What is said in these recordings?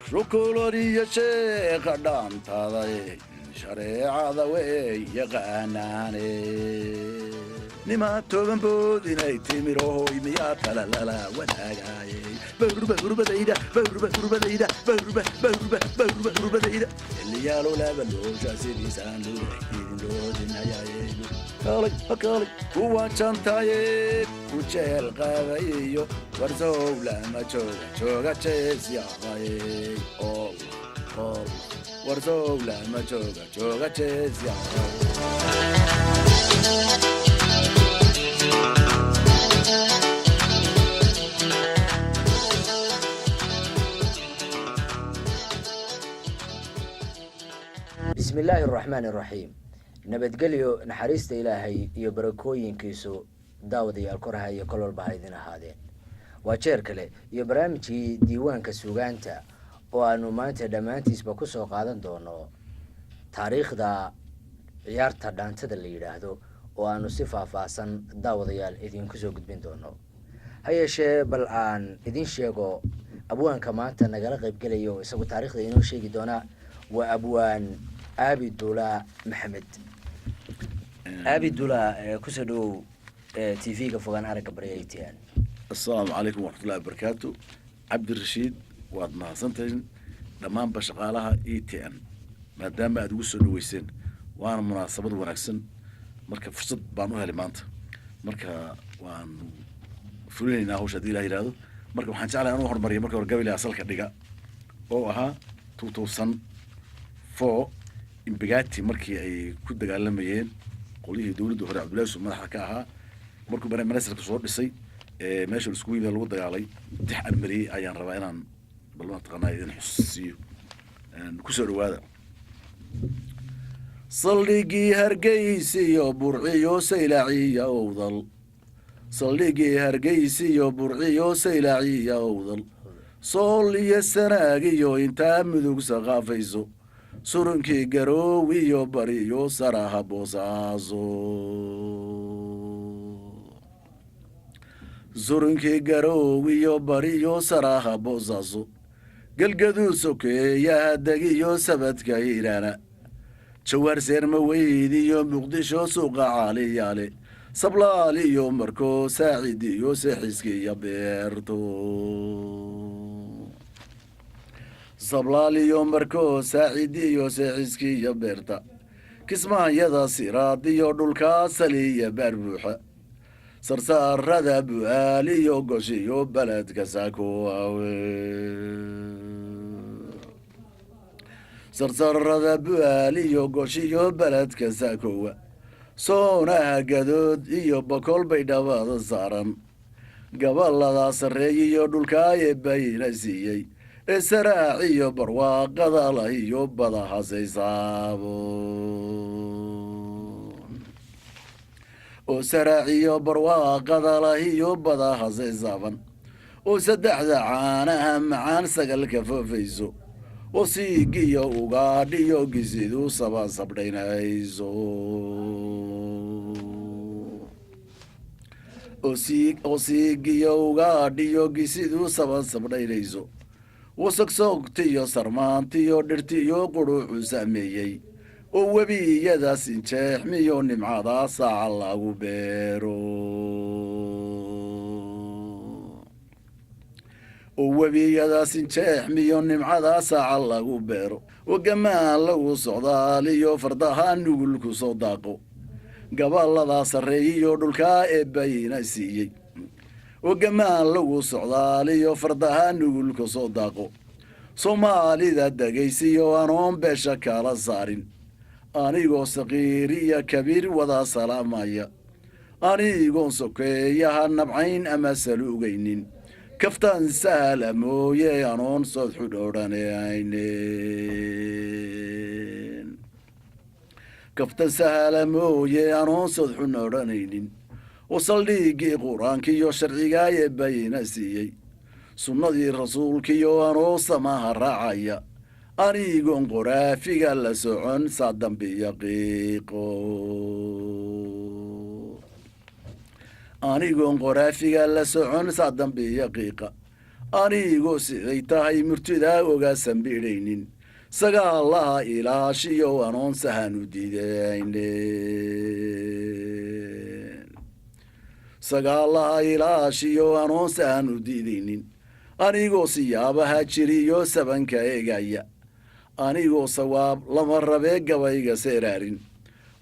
Shukuloriyo sheekha dhaantaday shareecada wey yaqaanaane, nimaa toban bood inay timirohoy miyaa talalala wadaagaayey? Bawrba hurbadayda, bawrba hurbadayda, bawrba bawrba bawrba hurbadayda xiliyaalo laba loosha sidiisaan lula idin loodinayaaye. Kaalay hakaalay kuwa jantaaye ku jeel qaadayiyo warsow lama jooga jooga jees yaaqayey ol ol, warsow lama jooga jooga jees yaaqay. Bismi illaahi araxmaan iraxiim. Nabadgelyo, naxariista Ilaahay iyo barakooyinkiisu daawadayaal koraha iyo kol walba ha idin ahaadeen. Waa jeer kale iyo barnaamijkii Diiwaanka Suugaanta oo aanu maanta dhammaantiisba kusoo qaadan doono taariikhda ciyaarta dhaantada la yidhaahdo, oo aanu si faahfaahsan daawadayaal idinku soo gudbin doono. Ha yeeshee, bal aan idin sheego abwaanka maanta nagala qaybgelaya oo isagu taariikhda inoo sheegi doona. Waa abwaan Aabi Dula Maxamed. Aabi Dula, kusoo dhawow TV-ga Fogaan Aragga Barya ATN. Assalaamu calaykum waraxmatullahi wabarakaatu. Cabdirashiid, waad mahadsantahin, dhammaanba shaqaalaha ATN, maadaama aad ugu soo dhaweyseen, waana munaasabad wanaagsan. Marka fursad baan u helay maanta, marka waanu fulinaynaa hawsha hadii Ilah yihahdo. Marka waxaan jeclahay anuu hormariya marka hore gabila asalka dhiga oo ahaa 2004 Imbagati, markii ay ku dagaalamayeen qolyihii dowladda hore, Cabdullahi Yusuf madaxda ka ahaa, markuu prime ministerka soo dhisay, meesha la iskugu yimid lagu dagaalay. Tix aan mariyey ayaan rabaa inaan bal mataqaanaa idin xusuusiyo. Kusoo dhawaada. Saldhigii Hargeysiyo Burciyo Saylaciya Owdal, saldhigii Hargeysiyo Burciyo Saylaciya Owdal, Sool iyo Sanaag iyo intaa Mudug saqaafayso, surunkii Garoowiyo Bariyo Saraha Boosaaso, surunkii Garoowiyo Bariyo Saraha Boosaaso, Galgaduud sokeeyaha degiyo sabadka Hiiraana, Jawaar Seerma weydiyo Muqdisho suuqa Caaliyaale, Sablaal iyo Marko, Saacid iyo Seexiskiiyo Beerto, Sablaal iyo Marko, Saacid iyo Seexiskiiyo Beerta, Kismaanyada Siraad iyo dhulkaa Saliya Baarbuuxa, Sarsaarada Bu'aal iyo Goshiyo beledka Saakoawe, sarsarada Bu'aal iyo Goshiyo beledka Saakowa, Soonaha Gadood iyo Bokol bay dhabada saaran, gabalada sarreeyiyo dhulkaa eebbayna siiyey ee saraac iyo barwaaqada lah iyo bada hasaysaabo, oo saraac iyo barwaaqada lah iyo bada hasaysaaban, oo saddexda caanaha macaan sagalka foofayso, oo siigiyo ugaadhiyo gisidu saba sabdhaynayso, oo siigiyo ugaadhiyo gisidu saba sabdhaynayso, wasagsoogtiyo sarmaantiyo dhirtiyo quruuxu saameeyey, oo webiyadaas injeexmiyo nimcadaa saaca lagu beero, oo webiyadaas injeexmiyo nimcadaa saaca lagu beero, oo gamaan lagu socdaaliyo fardaha nugulku soo daaqo, gaballadaa sarreeyiyo dhulkaa eebbayna siiyey, oo gamaan lagu socdaaliyo fardaha nugulka soo daaqo, Soomaalida degaysiyo anoon beesha kala saarin, anigoo saqiir iyo kabiir wada salaamaya, anigoon sokeeyaha nabcayn ama saluugaynin, kaftaan sahla mooye anoon sood xudh odhanaynin, kaftan sahla mooye anoon sood xun odhanaynin, oo saldhiiggii Qur-aankiiyo sharcigaa eebbayna siiyey, sunnadii rasuulkiyo anoo samaha raacaya, Anigoon qoraafiga la socon saadambiya qiiqo, anigoon qoraafiga la socon saadambiya qiiqa, anigoo siday tahay murtidaa ogaasan bidhaynin, sagaalaha ilaashiyo anoon sahanu diidaynin, sagaalaha ilaashiyo anoon sahan u diidaynin, anigoo siyaabaha jiriyo sabanka eegaya, anigoo sawaab lama rabee gabayga seeraarin,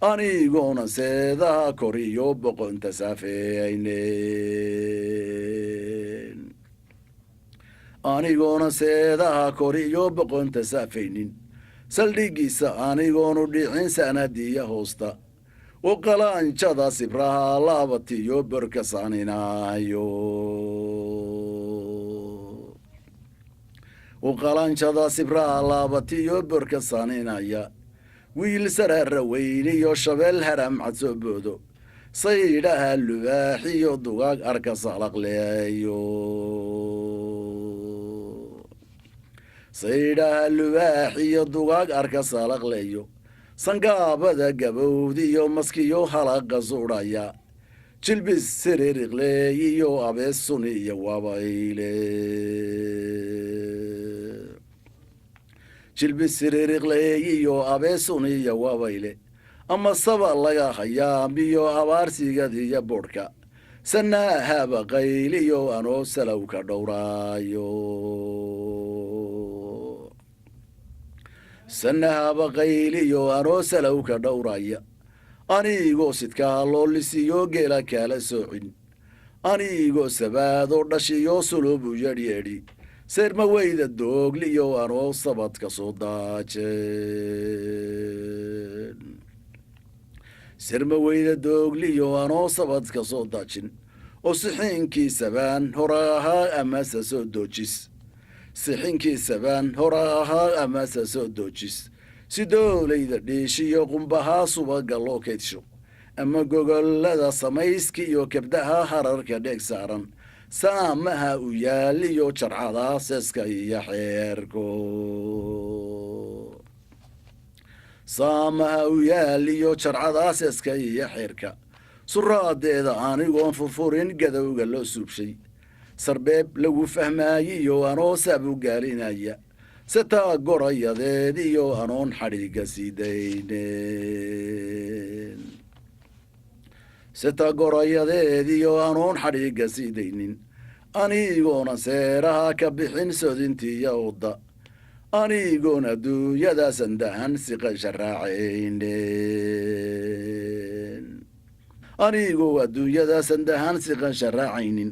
anigoona seedaha koriyo boqonta saafeynin, anigoona seedaha koriyo boqonta saafaynin, saldhiggiisa anigoonu dhicin sanadiya hoosta u qalaanjada sibraha laabatiyo borka saninaayo, u qalanjada sibraha laabatiyo borka saninaya, wiil saraara weyniyo shabeel haram cad soo boodo, saydhaha lubaaxiyo dugaag arka salaqleeyo, saydhaha lubaaxiyo dugaag arka salaqleeyo, sangaabada gabowdiyo maskiyo halaqa sudhaya, jilbis siririqleeyiyo abees suni iyo wabayle, jilbis siririqleeyiyo abeesun iyo wabayle, ama saba laga hayaa miyo abaarsigadiyo boodhka sanahaba qayliyo anoo salowka dhowraayo, sanahaba qayliyo anoo salowka dhowraya, anigoo sidkaa loolisiyo geela kaala soocin, anigoo sabaadoo dhashiyo sulubu yedhyeedhi, seerma weyda doogliyo anoo sabadka soo daajeen, sirma weyda doogliyo anoo sabadka soo daajin, oo sixiinkii sabaan hora ahaa amase soo doojis, sixinkii sabaan hora ahaa amase soo doojis, si doolayda dhiishiyo qumbahaa subaga loo kaydsho, ama gogollada samayska iyo kabdaha hararka dheeg saaran, saamaha u yaaliyo jarcada seeska iyo xeerko, saamaha u yaaliyo jarcada seeska iyo xeerka, suraadeeda anigoon furfurin gadowga loo suubshay, sarbeeb lagu fahmaayiyo anoo saabu gaalinaya, setaa gorayadeed iyo anoon xadhiigga sii daynen, setaa gorayadeed iyo anoon xadhiigga sii daynin, anigoona seeraha ka bixin sodintiiya udda, anigoon adduunyada sandahan siqasha raacaynen, anigoo adduunyada sandahan siqansha raacaynin,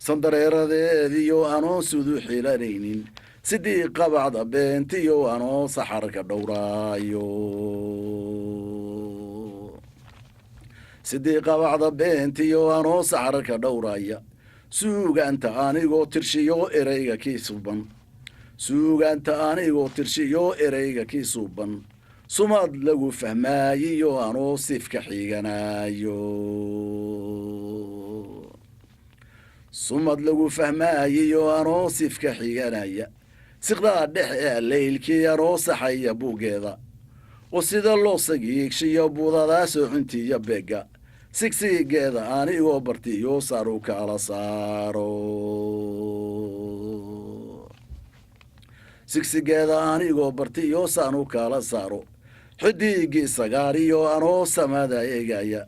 sandareeradeediyo anoon sudu xilanaynin, sidii qabacda beentiyo anoo saxarka dhowraayo, sidii qabacda beentiyo anoo saxarka dhowraya, suugaanta anigoo tirshiyo ereyga kii suban, suugaanta anigoo tirshiyo ereyga kii suuban, sumaad lagu fahmaayiyo anoo sifka xiganaayo, sumad lagu fahmaayiyo anoo sifka xiganaya, siqdaa dhex ee leylkii anoo saxaya buuggeeda, oo sida loo sagiigshiyo budadaa sooxintiiyo beegga sigsigeeda anigoo bartiyo saru kala saaro, sigsigeeda anigoo bartiyo saanu kala saaro, xidigii sagaariyo anoo samada eegaya,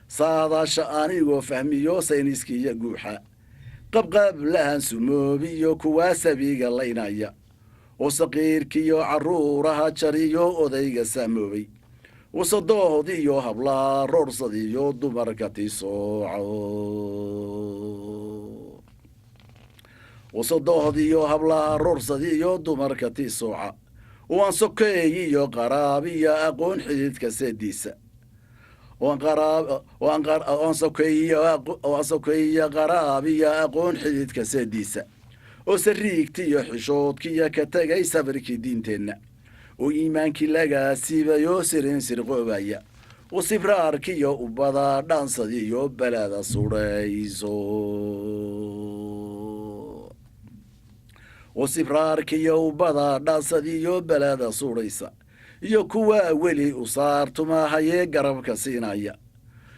saadaasha anigoo fahmiyo sayniskiiyo guuxa, qabqablahan sumoobiyo kuwaa sabiga laynaya, oo saqiirkiyo carruuraha jariyo odayga saamoobay, wasadoodiyo hablaha roorsadiyo dumarka tisooco, wasadoodiyo hablaha roorsadiyo dumarka tisooca, oo aan sokeeyiyo qaraabiyo aqoon xididka seediisa, oo aan sokeeyiyo qaraabiyo aqoon xididka seediisa, oo sariigtiyo xishoodkiyo ka tegay sabirkii diinteenna, oo iimaankii lagaa siibayoo sirin sirqoobaya, oo sibraarkiyo ubada dhaansadiyo balada sudhayso, Oo sibraarkiyo ubada dhaasadiyo balaada suudhaysa iyo kuwa weli u saartumahayee garabka siinaya.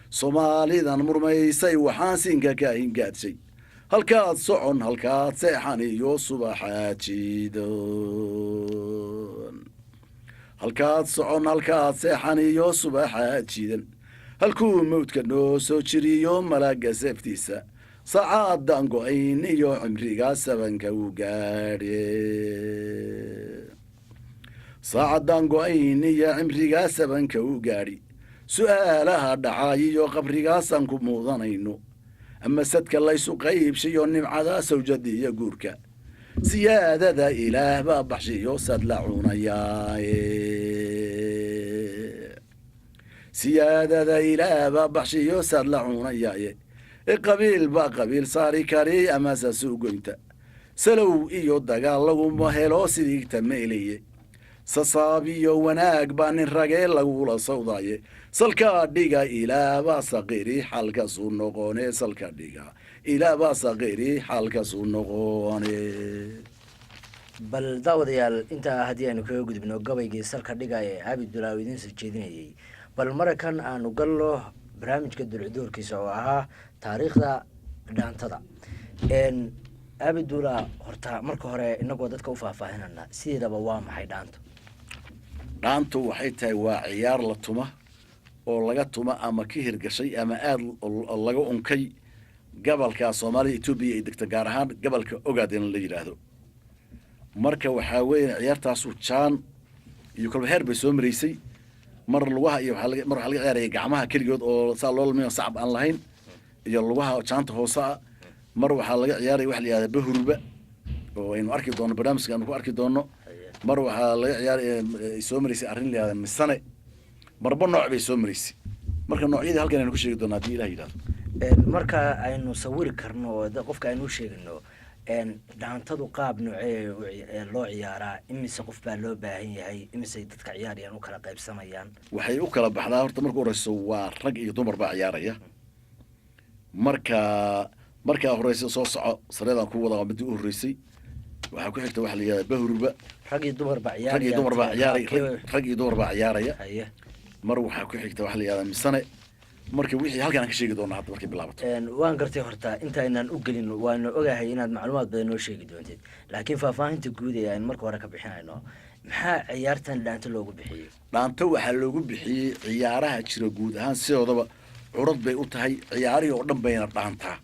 Soomaalidan murmaysay waxaan siinka ka hingaadshay, halkaad socon, halkaad seexan iyo subaxaa jiidan, halkaad socon, halkaad seexan iyo subaxaa jiidan, halkuu mawdka noo soo jiriyo malagga seeftiisa, saacaddan go-ayn iyo cimriga sabanka u gaadhe, saacaddan go-ayn iyo cimriga sabanka u gaadhi, su'aalaha dhacaay iyo qabrigaasaan ku muudanayno, ama sadka laysu qaybshiyo nimcada sawjada iyo guurka, siyaadada Ilaah baa baxshiyo sad la cunayaaye, siyaadada Ilaah baa baxshiyo sad la cunayaaye, e qabiil baa qabiil saari kari amase suugoynta, salow iyo dagaal laguma helo sidiigta meelaye, sasaabiyo wanaag baa nin ragee lagula sawdaye, salka dhiga Ilaabaa saqiri xalkasu noqone, salka dhiga Ilaabaa saqiri xalkasu noqone. Bal daawadayaal, intaa haddii aynu kaga gudubno gabaygii salka dhiga ee Caabid Bilaaw idiin soo jeedinayay, bal marakan aanu gallo barnaamijka dulcuduurkiisa oo ahaa taariikhda dhaantada. Aabiduula, horta marka hore inagoo dadka u faahfaahinana, sideedaba waa maxay dhaanto? Dhaantu waxay tahay waa ciyaar la tuma oo laga tuma ama ka hirgashay ama aada laga unkay gobolka Soomaalida Etoobiya ay degto, gaar ahaan gobolka Ogaden la yidhaahdo. Marka waxaa weeye ciyaartaasu jaan iyo kolba heer bay soo maraysay. Mar lugaha iyo waxaa mar waxaa laga ciyaaraya gacmaha keligood oo saa loo lamiyo, sacab aan lahayn, iyo lugaha jaanta hoose ah. Mar waxaa laga ciyaaraya waxa la yihahda bahurba oo aynu arki doono, barnaamijka aanu ku arki doono. Mar waxaa laga ciyaaraya, soo maraysay arrin la yihahda misane. Marba nooc bay soo maraysay. Marka noocyadii halkan aynu ku sheegi doona haddii Ilah yidhahdo. Marka aynu sawiri karno oo qofka aynu u sheegano, dhaantadu qaab noocee loo ciyaaraa? Imise qof baa loo baahan yahay? Imisey dadka ciyaarayaan u kala qaybsamayaan? Waxay u kala baxdaa, horta marka horeyso waa rag iyo dumar baa ciyaaraya. Marka markaa horeysa soo soco sareedaan ku wadaa, midii u horreysay. Waxaa ku xigta waxa la yihahda bahurba. Rag iyo dumar baa ciyaaraya? Rag iyo dumar baa ciyaaray, rag iyo dumar baa ciyaaraya. Mar waxaa ku xigta waxa la yihahda misane. Marka wixii halkan aan ka sheegi doona hadda markay bilaabato. Waan gartay. Horta intaynaan u gelin, waanu ogahay inaad macluumaad badan noo sheegi doontid, laakiin faahfaahinta guud ee aynu marka hore ka bixinayno, maxaa ciyaartan dhaanto loogu bixiyey? Dhaanto waxaa loogu bixiyey ciyaaraha jira guud ahaan sidoodaba curad bay u tahay, ciyaarihii oo dhan bayna dhaantaa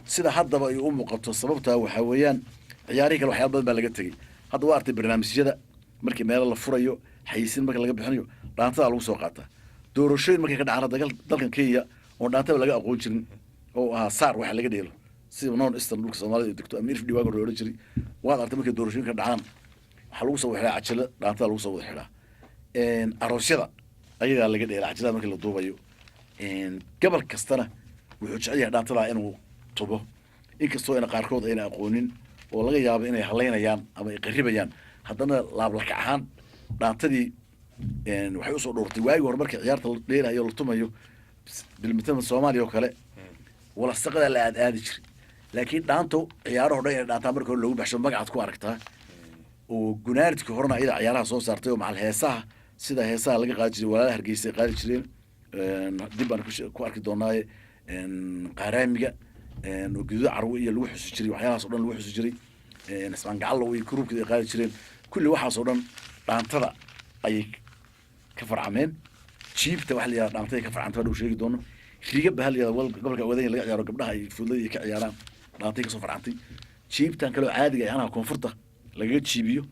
sida haddaba ay u muuqato. Sababtaa waxaa weeyaan ciyaarihii kale waxyaala badan baa laga tegey. Hadda waa artay barnaamijyada markii meelo la furayo, xayisiin marka laga bixinayo, dhaantadaa lagu soo qaataa. Doorashooyin markay ka dhacaan dalkan Kenya oo dhaantaba laga aqoon jirin oo ahaa saar waxa laga dheelo, sida North Eastern dhulka Soomaalida ay degto ama irf dhiwaaga hore odhan jiray. Waad artay markay doorashooyin ka dhacaan waxaa lagu soo wada xidhaa cajalo, dhaantada lagu soo wada xidhaa. Aroosyada ayadaa laga dheela cajalada markii la duubayo. Gobol kastana wuxuu jecel yahay dhaantadaa inuu tubo, inkastoo ayna qaarkood ayna aqoonin oo laga yaabo inay halaynayaan ama ay qaribayaan, haddana laablakac ahaan dhaantadii waxay usoo dhowrtay. Waagii hore markii ciyaarta la dheelayo, la tumayo, bilmitama Soomaaliya oo kale walasaqadaa la aad aadi jiray, laakiin dhaanto ciyaaraho dhan inay dhaantaa marka hore loogu baxsho magacaad ku aragtaa oo gunaanidkii horena ayada ciyaaraha soo saartay oo macal heesaha, sida heesaha laga qaadi jiray walaalaha Hargeysa ay qaadi jireen, dib baan ku arki doonaaye, qaaraamiga oo Guduuda Carwo iyo lagu xusi jiray, waxyaalahaas o dhan lagu xusi jiray, Ismaan Gacallow iyo kuruubkii ay qaadi jireen, kulli waxaas oo dhan dhaantada ayay ka farcameen. Jiibta waxa la yihahda dhaantada ka farcamta waa dhow sheegi doono. Riigaba ha la yihahdo gobolka Ogadanya laga ciyaaro, gabdhaha ay fuudlada ka ciyaaraan, dhaantay kasoo farcantay. Jiibtan kaloo caadiga yanaha koonfurta lagaga jiibiyo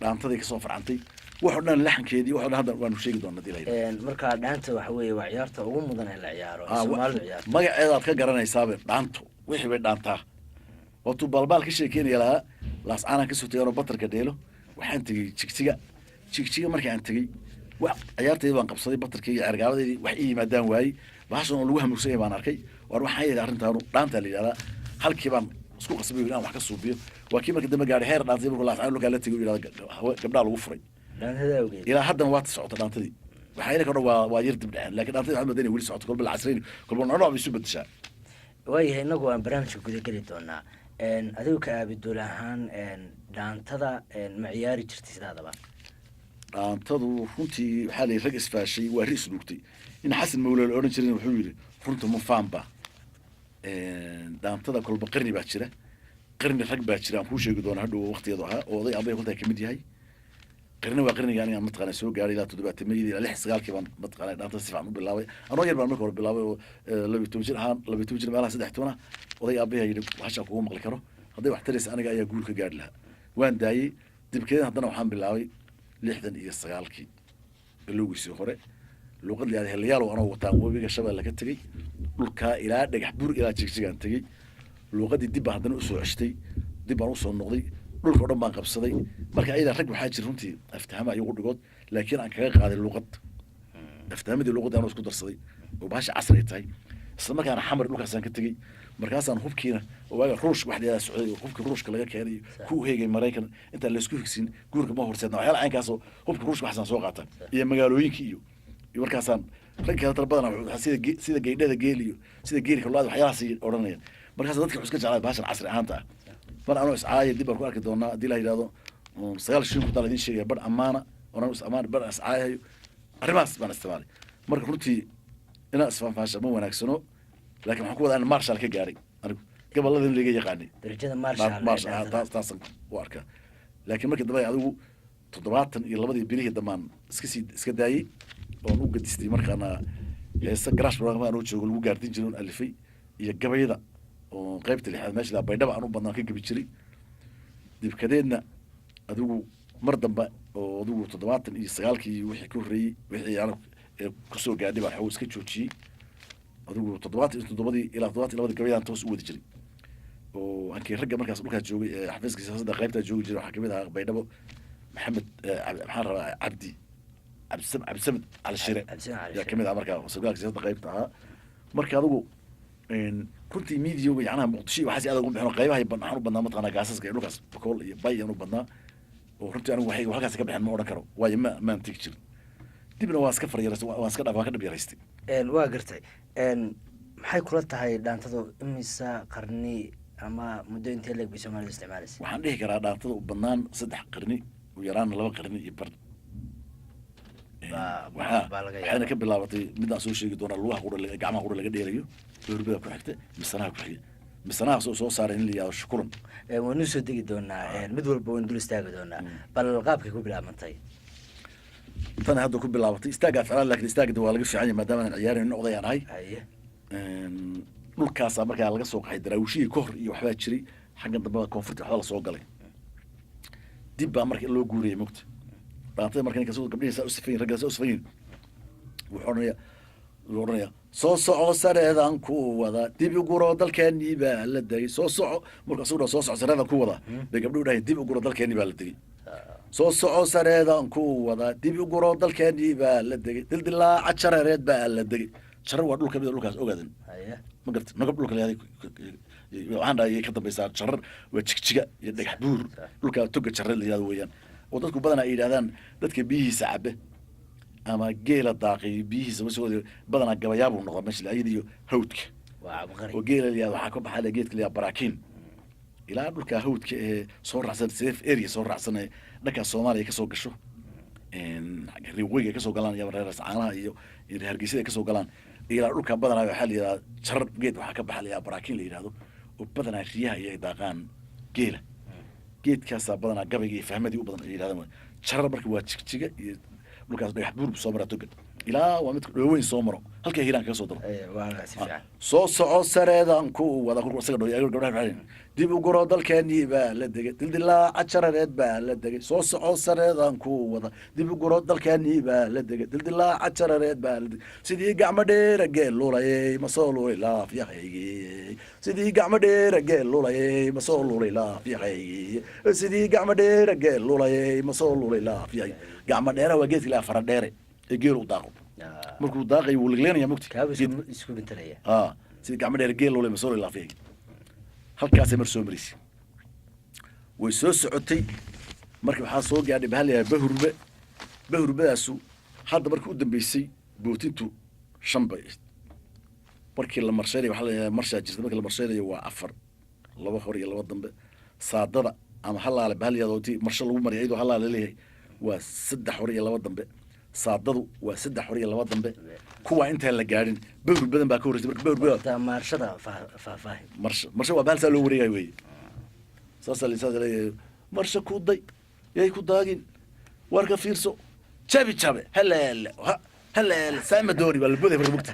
dhaantaday kasoo farcantay. Wax oo dhan laxankeedii, wax o dhan hadda waanu sheegi doona hadii la yidhahdo. Marka dhaanta waxa weeye waa ciyaarta ugu mudan ee la ciyaaro, Soomaalidu ciyaarto. Magaceedaad ka garanaysaaba, dhaanto wixii bay dhaantaa. Waatuu baalbaal ka sheekeynaya lahaa, Laascaanaan kasoo tegay anoo batarka dheelo, waxaan tegey Jigjiga. Jigjiga markii aan tegey wa ciyaartaydi baan qabsaday, batarkii iyo cergaabadeydii wax ii yimaadaan waayey. Bahashan oo lagu hamuursanyay baan arkay. Waar waxaan yidhi arrintaanu dhaantaa la yidhahdaa. Halkii baan isku qasbay inaan wax ka suubiyo. Waa kii marka dambe gaadhay heer dhaantay markuu Laascaan dhulkaa la tegay u yidhahda gabdhaha lagu furay. Dhaantada awgeed. Ilaa haddana waa ta socota dhaantadii. Waxaa ila kadhan waa yar dib dhaceen, laakiin dhaantadii waxaad moodaa inay weli socoto, kolba la casrayn, kolba nooc bay isu bedeshaa. Waayahay, inagu aan barnaamijka guda geli doonaa. Adigu ka aabiduul ahaan, dhaantada ma ciyaari jirtay sidaadaba? Dhaantadu runtii waxaa la yidhi rag isfaashay waa ri isdhuugtay. In Xasan Mawle la odhan jirin wuxuu yidhi runta ma faanba. Dhaantada kolba qarni baa jira, qarni rag baa jira aan kuu sheegi doona hadhow waqtigeedu ahaa oo oday abay koltaa kamid yahay. Qarni waa qarniga aniga mataqaana soo gaaray ilaa 70-mayadii ilaa 69-kii baan mataqaana dhaantada si fiican u bilaabay. Anoo yar baan marka hore bilaabay oo 12 jir ahaan, 12 jir meelaha 13 ah. Oday aabbahay yidhi hashaan kugu maqli karo, hadday wax taraysa aniga ayaa guul ka gaadhi lahaa. Waan daayey. Dibkeeda haddana waxaan bilaabay 69-kii bilowgiisii hore. Luuqad la yihahda helayaal anoo wataan webiga Shabeelle ka tegey, dhulkaa ilaa Dhagax Bur ilaa Jigjigaan tegey. Luuqadii dib baan haddana usoo ceshtay, dib baan usoo noqday, dhulka o dhan baan qabsaday. Marka ayadaa rag waxaa jira runtii aftahama iyagu dhigood, laakiin aan kaga qaaday luuqad, aftahamadii luuqadii anoo isku darsaday oo bahasha casri ay tahay. Isla markaana Xamar dhulkaasaan ka tegey. Markaasaan hubkiina oo waaga Ruush wax la socday oo hubkii Ruushka laga keenay ku heegay Maraykan intaan laysku higsin guurka ma horseedna, waxyaala caynkaasoo hubka Ruushka waxaasaan soo qaata iyo magaalooyinkii iyo markaasaan rag kale tar badan sida geydhada geel iyo sida geelka lo'da waxyaalahaas odhanayaan. Markaas dadka wuxuu iska jeclaa bahashan casri ahaanta ah. Mar anoo iscaaya dib baan ku arki doonaa haddii la yidhahdo 9 shilin ku daa la idiin sheegaya, bar amaana onan is amaan bar iscaayahayo, arrimahaas baan isticmaalay. Marka runtii inaan isfaanfaansha ma wanaagsano, laakiin waxaan ku wadaa in marshal ka gaaray anigu gobolladan laga yaqaanay. Darajada marshal ee marshal dhaantada. Taasaan u arkaa. Laakiin markii dambe adigu 72-dii bilihii dambaan iska sii iska daayey oon u gadistay. Markaana heese garaash barnaamij anoo joogo lagu gaardin jiray oon alifay iyo gabayada oo qaybta lixaad meesha Baydhaba aan u badnaan ka gabi jiray. Dibkadeedna adigu mar dambe oo adigu 79-kii wixii ka horreeyey wixii aan kusoo gaadhay baan xoog iska joojiyey. Adigu 77-dii ilaa 72-dii gabayadaan toos u wadi jiray oo ankii ragga markaas dhulkaas joogay ee xafiiska siyaasadda qaybtaa joogi jiray waxaa kamid ahaa Baydhabo Maxamed maxaan rabaa Cabdi Cabdisamed Cali Shire. Cabdisamed Cali yaa Shire. Kamid ah markaa sarkaalka siyaasadda qaybta ahaa. Marka adigu runtii mediaga yacnaha Muqdisho iyo waxaas aad ugu bixin qaybaha waxaan u badnaa mataqaanaa gaasaska iyo dhulkaas Bakool iyo Bay aan u badnaa oo runtii anigu waxay halkaas ka bixin ma odhan karo, waayo ma maan tegi jirin. Dibna waa iska faryaraystay, waan iska dhaaf, waan ka dhib yaraystay. Waa gartay. Maxay kula tahay dhaantadu imisa qarni ama muddo intee leeg bay Soomaalidu isticmaalaysa? Waxaan dhihi karaa dhaantada u badnaan 3 qarni, u yaraana 2 qarni iyo bar. Baa laga waxayna yaabaa. ka bilaabatay midaan soo sheegi doonaa, lugaha qura gacmaha qura laga dheelayo. Doorbada ku xigta, misanaha ku xiga, misanaha soo saaray in la yihahdo shukuran. Waanu soo degi doonaa, mid walba waynu dul istaagi doonaa. Bal qaabkay ku bilaabantay? Tan hadda ku bilaabatay istaaggaa ficlaan, laakiin istaagda waa laga fiican yahay maadaama aan ciyaarayn oday aan ahay. Dhulkaasaa markaa laga soo qaxay daraawiishihii ka hor iyo waxbaa jiray xaggan dambe koonfurta waxba lasoo galay. Dib baa marka loo guuriyay mugta dhaantada. Marka ninka gabdhihi saa u safan yihin, ragga saa u safan yihin, wuxuu odhanaya soo soco sareedan ku wada, dib u guro dalkeenii baa la degay, soo soco. Marka isagu dhaho soo soco sareedan ku wada bay gabdhuhu dhahay dib u guro dalkeenii baa la degay. Soo soco sareedan ku wada, dib u guro dalkeenii baa la degay, dildilaaca jareereed baa la degay. Jarar waa dhul kamid a dhulkaas ogaadan. Ma garta nagab dhulka la waxaan dhahay ka dambaysaa. Jarar waa Jigjiga iyo Dhagax Buur, dhulka toga jarar la yihahdo weeyaan, oo dadku badanaa ay yidhahdaan dadka biyihiisa cabe ama geela daaqay biyihiisa masoo badanaa gabayaabuu noqdaa meesha ayada iyo hawdka. Waa cabqari. Oo geela la yihahdo waxaa ka baxaa geedka la yihahdo baraakiin ilaa dhulka hawdka ee soo raacsan safe area soo raacsan ee dhanka Soomaaliya kasoo gasho, riweyga ay kasoo galaan iyo reer caanaha iyo Hargeysada ay kasoo galaan ilaa dhulka badanaa waxaa la yihahdaa jarar. Geed waxaa ka baxa la yihahdaa baraakiin la yihahdo oo badanaa riyaha iyo ay daaqaan geela. Geedkaasaa badanaa gabayga iyo fahmadii u badan ay yidhahdaan jarar. Marka waa Jigjiga iyo dhulkaas Dhagax Buur buu soo maraa togan ilaa waa midka dhooweyn soo maro halka Hiiraan kaga soo daro. Waa si fiican. Soo soco sareedan ku wada kolku isaga dhow gabdhaha waxay dib u guro dalkeenii baa la degay, dildilaaca jarareed baa la degay. Soo soco sareedan ku wada, dib u guro dalkeenii baa la degay, dildilaaca jarareed baa la degay. Sidii gacmo dheera geel lulayay ma soo lulay laafyahaygii, sidii gacmo dheera geel lulayay ma soo lulay laafyahaygii, sidii gacmo dheera geel lulayay ma soo lulay laafyahay. Gacmo dheera waa geedka ilaa fara dheere ee geelu u daaqo. Markuu daaqayo wuu ligleenaya mugti. Kaaba isku bintalaya. A sidii gacmo dheer geel lulay ma soo lulay laafyahay, halkaasay mar soo maraysay, way soo socotay. Marka waxaa soo gaadhay bahal yahay bahurbe. Bahurbadaasu hadda markii u dambeysay bootintu 5 bay ahayd. Markii la marshaynayo waxaa la yidhahdaa marshaa jirta. Markii la marshaynayo waa 4. Laba hor iyo laba dambe. Saadada ama halaale bahalyadooti marsho lagu mariya iyadoo halaale leeyahay waa saddex hor iyo laba dambe. Saadadu waa saddex hor iyo laba dambe. Kuwaa intaan la gaadhin bahur badan baa ka horreysay. Marka bahur badan Horta maarshada faahfaahin. Marsho, marsho waa bahal saa loo wareegayo weeye. Saasa leeyahay: marsho ku day, yay ku daagin, warka fiirso, jabi jabe, haleele ha haleele, saama dooni baa la boday. Marka mugta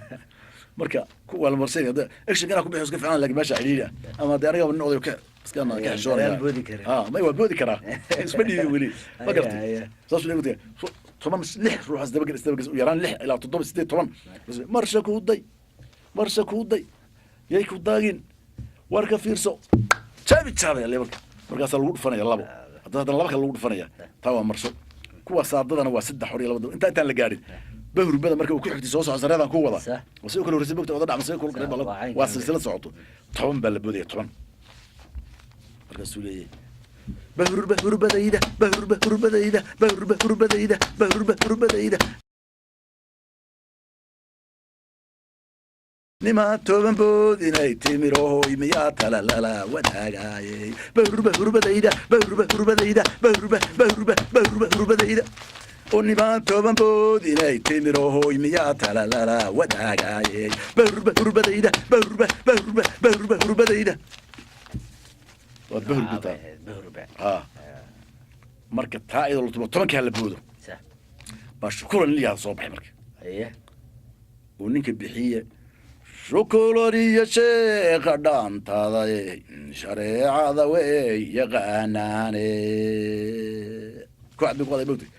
marka ku waa la marsanaya hadda action kana ku bixi iska fiican, laakiin meesha cidhiidhi ah ama dee aniga nin oday ka iska ka xishoonaya. Dagaal boodi karin. Ha, may, waa boodi karaa, isma dhiibi weli ma gartay? Aya, aya. Saasuu leeyahay. 10, lix ruux isdaba isdaba, u yaraan lix ilaa toddoba, sideed, 10. Marsha ku day, marsha ku day, yay ku daagin, warka fiirso, jabi jabe le. Marka markaasaa lagu dhufanaya labo, haddana laba kale lagu dhufanaya. Taa waa marsho. Kuwa saadadana waa saddex hor iyo laba dambe. Intaan la gaadhin bahurbada marka uu ku xigtay soo soco sareedan ku wada waa sidoo kale horreysay mogta wada dhacma sidoo kale Sax, waa caynkan. Waa silsilad socoto. 10 baa la boodaya, 10. Markaasuu leeyahay: bahurba hurbadayda, bahurba hurbadayda, bahurba hurbadayda, bahurba hurbadayda, nimaa 10 bood inay timirohoy miyaa talalala wadaagaayey, bahurba hurbadayda, bahurba hurbadayda, bahurba bahurba bahurba hurbadayda, oo nimaa 10 bood inay timirohoy miyaa talalala wadaagaayey, bahurba hurbadayda, bahurba bahurba bahurba hurbadayda. Waa bahurbitaa. Bahurba. Ha, marka taa iyadoo la tumo 10-kaa la boodo baa shukulan liyaa soo baxay marka uu ninka bixiye shukuloriyo sheekha dhaantada shareecada wey yaqaanaane kooxd bay ku qaday mogtay.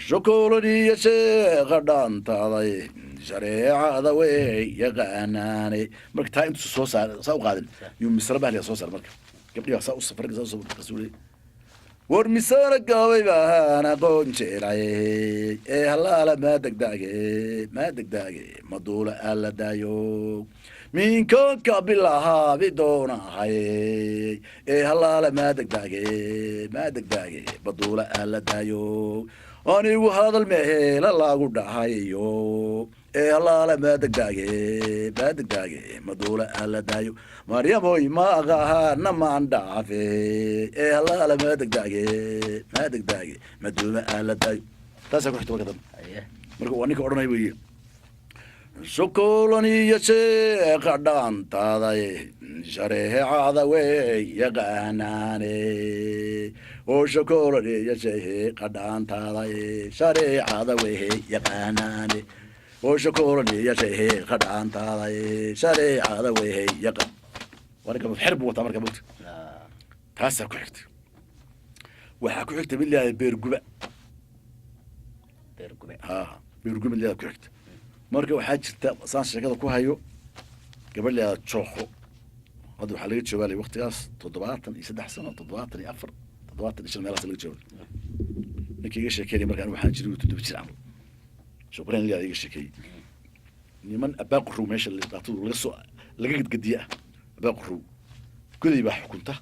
Shukuloriyo sheekha dhaantada shareecada wey yaqaanaane. Marka taa intuusa soo saar saa u qaadin yuu misra bahliya soo saar. Marka gabdhihi baa saa u safar saa u safar. Markaasuu leeyay: war misana gabay baan aqoon jeelay ee halaala maa degdaage, maa degdaage, maduula alla daayo minkoonka bilahaabi doonahay ee halaala maa degdaage, maa degdaage, maduula alla daayo anigu hadal meheela lagu dhahayo ee halaala maa degdaage, maa degdaage, maduula alla daayo maryamoy maaqahana maan dhaafe ee halaala maa degdaage, maa degdaage, maduula alla daayo. Taasaa ku xigta marka dambe. Marka waa ninka odhanaya weeye: shukulan iyo sheekha dhaantada shareecada wey yaqaanaane, oo shukulan iyo sheekha dhaantada shareecada wey yaqaanaane, oo shukulan iyo sheekha dhaantada shareecada wey yaqaan. Waa ninka xer buu wataa marka mogta. Taasaa ku xigta. Waxaa ku xigta mid leeyahay beerguba. Beergube. Ha, beerguba mid leeyahay ku xigta. Marka waxaa jirta saan sheekada ku hayo gabadh leeyahay Jooko. Hadda waxaa laga joogaalay waqtigaas 73 sano, 74, 75 meelahaas laga jooga. Ninkii iga sheekeynaya marka anigu waxaan jiray 7 jir camal. Shuqreen leeyahay iga sheekeeyey niman Abaaqurow meesha dhaatadu laga soo laga gadgadiye ah. Abaaqurow goday baa xukunta,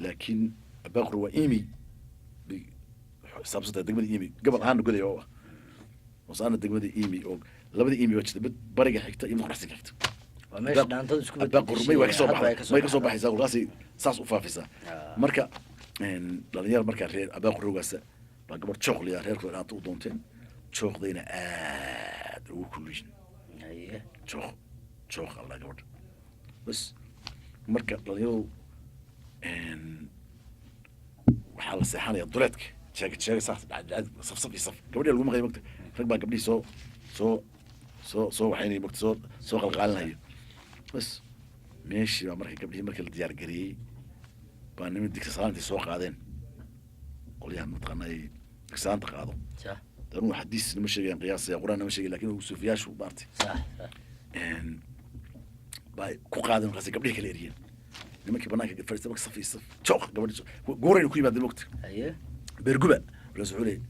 laakiin Abaaqurow waa imi bay xisaabsantahay degmada Imi, gobol ahaana goday oo ah hosaana degmada Imi, oo labada Imi baa jirta, mid bariga xigta iyo mid qoraxsinka xigta. Waa meesha dhaantadu isku Abaaqur may waa kasoo hadba ay baxda, may kasoo baxdo. Baxaysaa kolkaasay saas u faafisaa. Marka dhalinyar markaa reer Abaaqurowgaasa baa gabadh Jooq liyaa reerkooda dhaanta u doonteen. Jooqdayna aad ugu kulliyin. Jooq, Jooq alla gabadha bas. Marka dhalinyaradu waxaa la seexanaya duleedka, jeega jeega saas dhacdhacad, saf saf iyo saf. Gabadhii lagu maqlay mogta, rag baa gabdhihii soo soo soo soo waxaynaya mogta, soo soo qalqaalinaya bas. Meeshii baa marka gabdhihii markii la diyaar gareeyey baa niman digsa salaantii soo qaadeen, qolyahan mataqaanaa ay digsalaanta qaado. Anuu xadiis nama sheegayaan qiyaasaya, quraan nama sheegay, lakin suufiyaashu maartay sax sax bay ku qaadeen. Markaas gabdhihii kala eriyeen nimankii banaanka fadhiista. Marka saf iyo saf Jooq gabadhi guurayna ku yimaadeen mogta. Beerguba markaas wuxuu leeyay: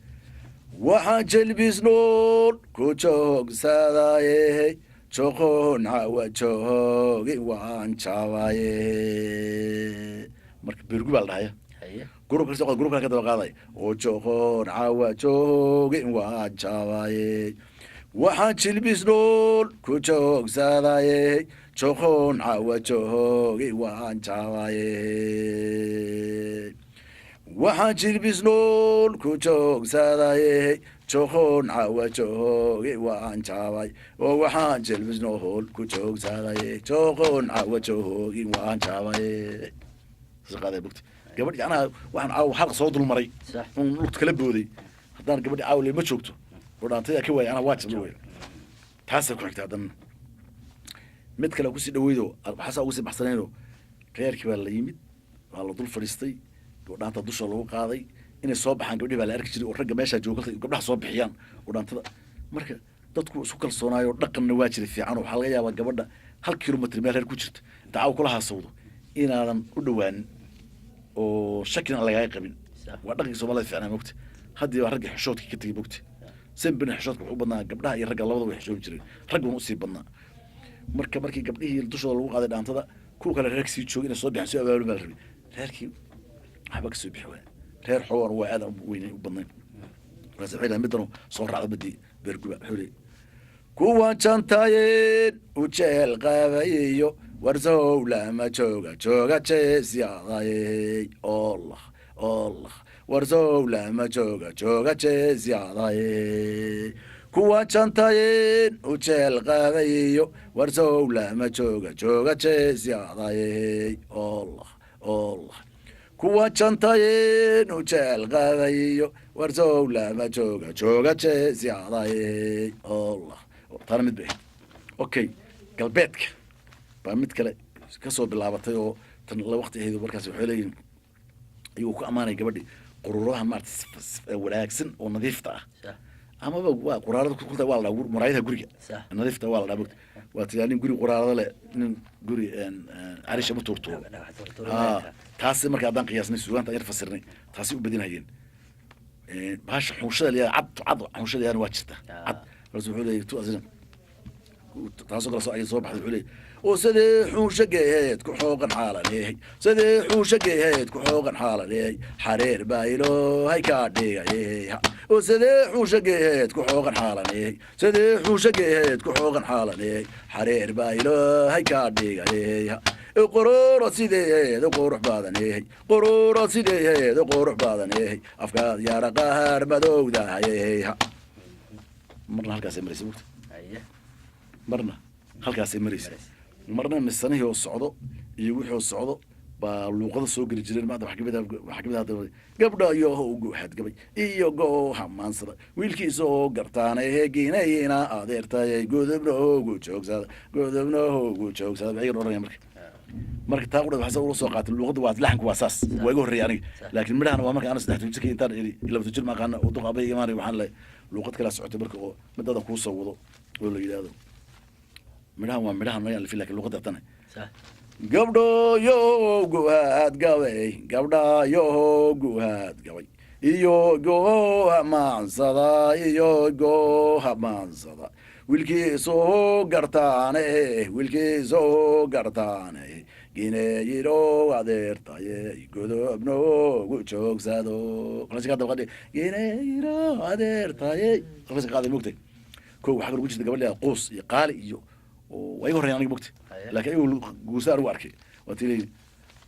waxaan jelbis nool ku joogsadaye, joqon hawa joogi waan jabaye. Marka beerguba la dhahaya. Gurub kasta gurub kale ka daba qaaday oo joqon cawa joogi waan jabaye. Waxaan jilbis dhool ku joogsadaye, joqoon cawa joogi waan jabaye. Waxaan jilbis dhool ku joogsadaye, joqoon cawa joogi waan jabay. Oo waxaan jilbis nool ku joogsadaye, joqoon cawa joogi waan jabaye. Qaaday bugta gabadh, yacnaha waxaan caawa xalq soo dulmaray un lugta kala booday. Haddaan gabadhi caawa lema joogto oo dhaantaya ka waaya, anaa waa jabna wey. Taasaa ku xigta. Haddana mid kale kusii dhaweydo, waxaasaa ugu sii baxsanayno. Reerkii baa la yimid, waa la dul fadhiistay, dhaanta dusha lagu qaaday. Inay soo baxaan gabdhihi baa la arki jiray, oo ragga meeshaa jooga kolka gabdhaha soo bixiyaan oo dhaantada. Marka dadku isku kalsoonaayo, dhaqanna waa jiray fiican. Oo waxaa laga yaabaa gabadha 1 kilomitr meel reer ku jirta inta caawa kula haasawdo inaadan u dhawaanin oo shakina aan lagaaga qabin. Waa dhaqankii Soomaalida fiicnaa, mogta. Haddii baa ragga xishoodka ka tegey, mogta. Sembina xishoodka wuxuu u badnaa gabdhaha iyo ragga labada way xishoon jireen, ragguna usii badnaa. Marka markii gabdhihii dushooda lagu qaaday dhaantada, kuwa kale reerka sii joogay inay soo bixin, soo abaabulin baa la rabay. Reerkii waxba kasoo bixi waaya. Reer xoogan waa aad u weynayn u badnayn. Markaas waxay dhahay midanu soo raacda badii beerguba. Wuxuu leeyay: kuwan jantayeen u jeel qabayiyo warsow lama jooga jooga jeesyadayey, Allah Allah, warsow lama jooga jooga jeesyadayey. Kuwa jantayeen u jeel qabayiyo warsow lama jooga jooga jeesyadayey, Allah Allah, kuwa jantayeen u jeel qabayiyo warsow lama jooga jooga jeesyadayey, Allah. Taana mid bay ahayd. Okay, galbeedka baa mid kale kasoo bilaabatay oo tan la waqti ahayd. Markaas waxay leeyihin, ayuu ku ammaanaya gabadhi quruuraha maarata wanaagsan oo nadiifta ah, amaba waa quraarada kulta, waa la dhahaa muraayadaha guriga nadiifta waa la dhahaa, mogta. Waa tiyaa nin guri quraarada leh, nin guri carisha ma tuurtuuro. Taasi marka haddaan qiyaasnay, suugaanta yar fasirnay, taasi u badinayeen. Bahasha xunshada liyaa cad cad, xunshada liyaana waa jirta cad. Markaas wuxuu leeyahy tu asina taasoo kale soo ay soo baxday. Wuxuu leeyahy: oo sidee xunsha geeheed ku xooqan xaalaleehay, sidee xunsha geeheed ku xooqan xaalaleehay, xareer baa iloohay kaa dhigayey. Oo sidee xunsha geeheed ku xooqan xaalaleehay, sidee xunsha geeheed ku xooqan xaalaleehay, xareer baa iloohay kaa dhigayey. Qorora sideeheed qurux badaneehay, qorora sideeheed qurux badaneehay, afkaad yaara qahaar madowdahay. Marna halkaasay maraysa, mugta. Marna halkaasay maraysa, marna misanihii oo socdo iyo wixii oo socdo baa luuqada soo geli jireen. Maanta waxaa kamid ah, waxaa kamid ah gabdha iyo guxadgabay iyo goo hamaansada wiilkiisa oo gartaanay heginayina adeertayay, godobna hoogu joogsada, godobna hoogu joogsada, ayagana odhanaya. Marka taa qudha waxaa ula soo qaatay luuqadda, waa laxanku, waa saas, waa iga horreeyay aniga. Laakiin midhahana waa marka ana 3 jirka intaan iri 20 jir ma aqaana oo duq abay imaanay. Waxaan lehay luuqad kala socotay marka oo midada kuu soo wado oo la yidhaahdo midhahan waa midhahan mayaan lafin, lakin luuqadda tana: gabdhoyo guhaad gabay, gabdhayo guhaad gabay iyo gooha maansada, iyo gooha maansada wiilkiisoo gartaane, wiilkiisoo gartaane, gineeyiro adeertaye, godobnoogu joogsado. Gineeyiro adeertaye halkaas qaaday, mogtay. Ko waxaa kaloo ku jirta gabadha quus iyo qaali iyo oo waa iga horreeyan aniga, mogtay, laakiin ayagu guusa anigu arkay. Waa tii leeyihin: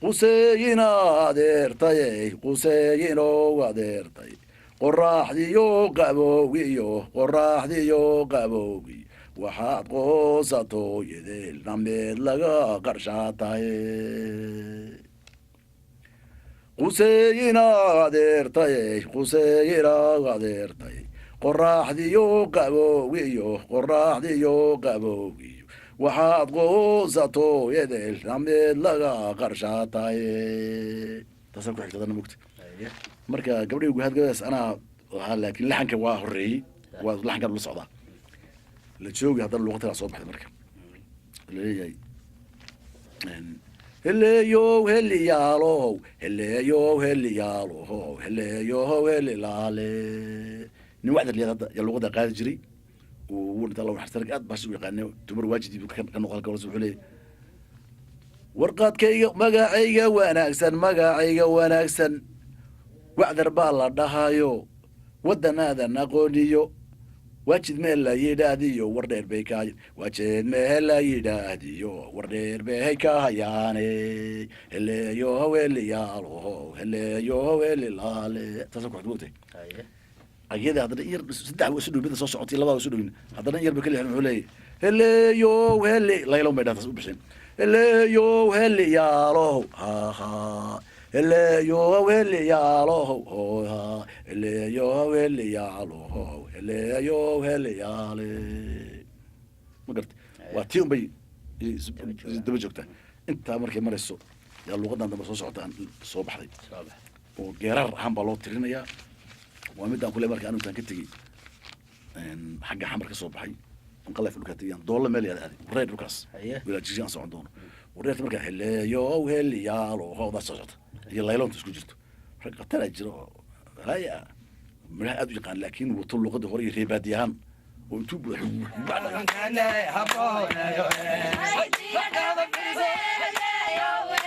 quseeyina adeertayey, quseeyino adeertay, qoraxdiyo qabowgiyo, qoraxdiyo qabowgi, waxaad qoosato yedeel nameed laga qarshaataye. Quseeyina adeertayey, quseeyina adeertay, qoraxdiyo qabowgiyo, qoraxdiyo qabowgiyo, waxaad qoosato yedeel nameed laga qarshaataye. Taasaa ku xigta dana, mogta. Marka gabdhihi guhaad gabadaas anaa lahaa, laakiin laxanka waa horeeyey, waa laxankan ula socdaa la joogi. Haddana luuqad kalaa soo baxday. Marka laleeyahay: heleeyow heliyaalow, heleeyow heliyaalow, heleeyow helilaale. Nin wacdar liyaad hadda yaa luuqadda qaadi jiray. Wuu dhinta, Allah naxariista. Aad baas u yaqaanay, dumar waajidii buu ka noqon halka. Wuxuu leeyahay: warqadkayga magacayga wanaagsan, magacayga wanaagsan wacdar baa la dhahayo, waddanaadan aqooniyo. Waajid meel la yidhaahdiyo wardheer bay ka, waajid meel la yidhaahdiyo wardheer bay ka hayaane. Heleeyo haweliyaaloho, heleeyo hawelilaale. Taasa ku xigta. Haye. Ayada haddana in yar, saddex waa isu dhow, mida soo socotay labada waa isu dhowin. Haddana in yar ba kala wuxuu leeyahay: heleeyo hele laylo bay dhatas u bixin, heleeyo heliyaalow ha ha, heleeyo heliyaalow ho ha, heleeyo heliyaalow, heleeyo heliyaale. Ma garta? Waa tii un bay daba joogtaa. Intaa markay marayso yaa luuqadan dambe soo socota aan soo baxday. Soo bax. Oo geerar ahaan baa loo tirinayaa. Waa midaan kule marka anu intaan ka tegey xagga Xamar ka soo baxay, anqalaf dhulkaa tegay, doolla meel yaad aaday, wareer dhulkaas. Haye. Wilaa jiji aan socon doono wareerta markaa heleeyo heliyaalo hoodaa soo socota iyo layloonta isku jirto. Rag khataraa jira oo haya midhaha aad u yaqaan, laakiin wato luuqadii hore iyo reebaadi ahaan oo intuu buuxo. Hey.